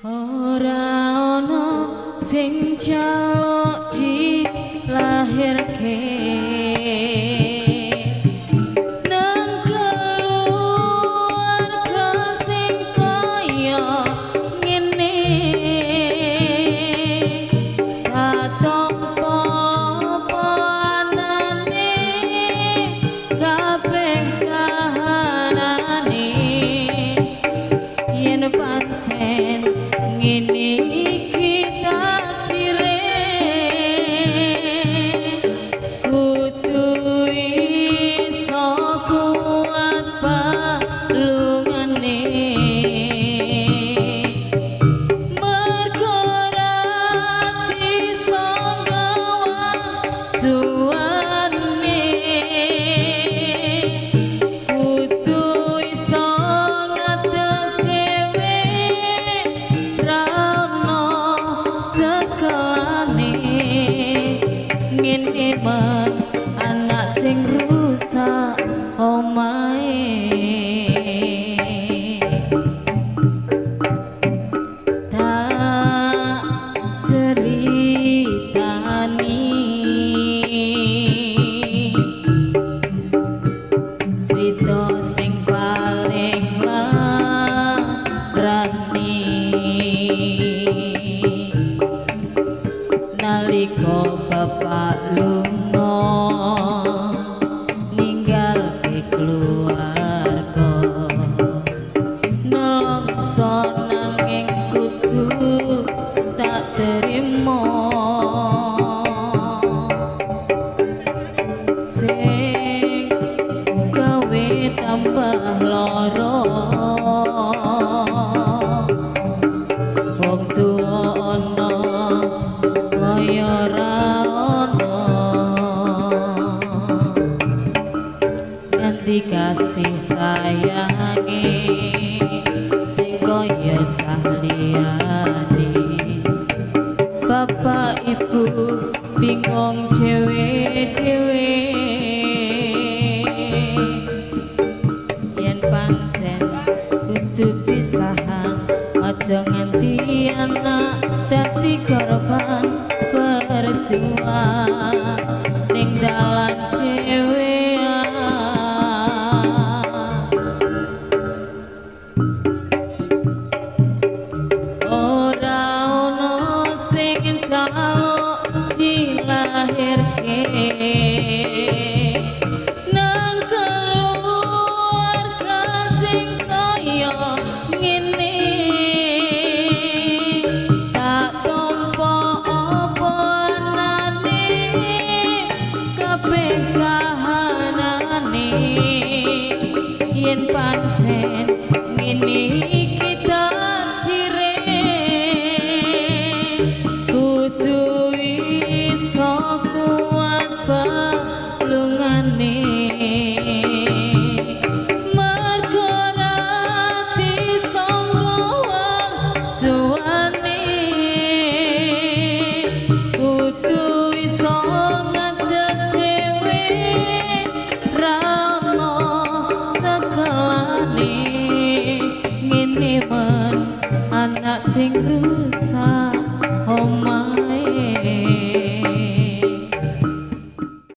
Ora ana sing njaluk dilahirke nang keluarga sing kaya ngene, katompo apa anane kabeh kahanane, yen pancen ngene iki takdire kudu iso kuat palungane, mergo ra iso ngawang tuane, kudu iso ngadeg dhewe ra ono cekelane, ngene men anak sing rusak omahe. Tak ceritani cerita sing paling larani, nalika bapak lunga ninggalke keluarga, nelongso nanging kudu tak terima, sing gawe tambah lara, wong tuwa ana kaya ra ana, nganti kasih sayange sing kaya cah liyane, bapak ibu bingung dhewe-dhewe, yen pancen kudu pisahan aja nganti anak dadi korban berjuang ning dalan dhewean. Ora ono sing njaluk dilahirke nang keluarga sing kaya ngene, tak tompo apa anane kabeh kahanane, yen pancen ngene iki takdire kudu iso kuat palungane, mergo ra iso ngowang tuane, kudu iso ngadeg dhewe ra ono cekelane, ngene men anak sing rusak.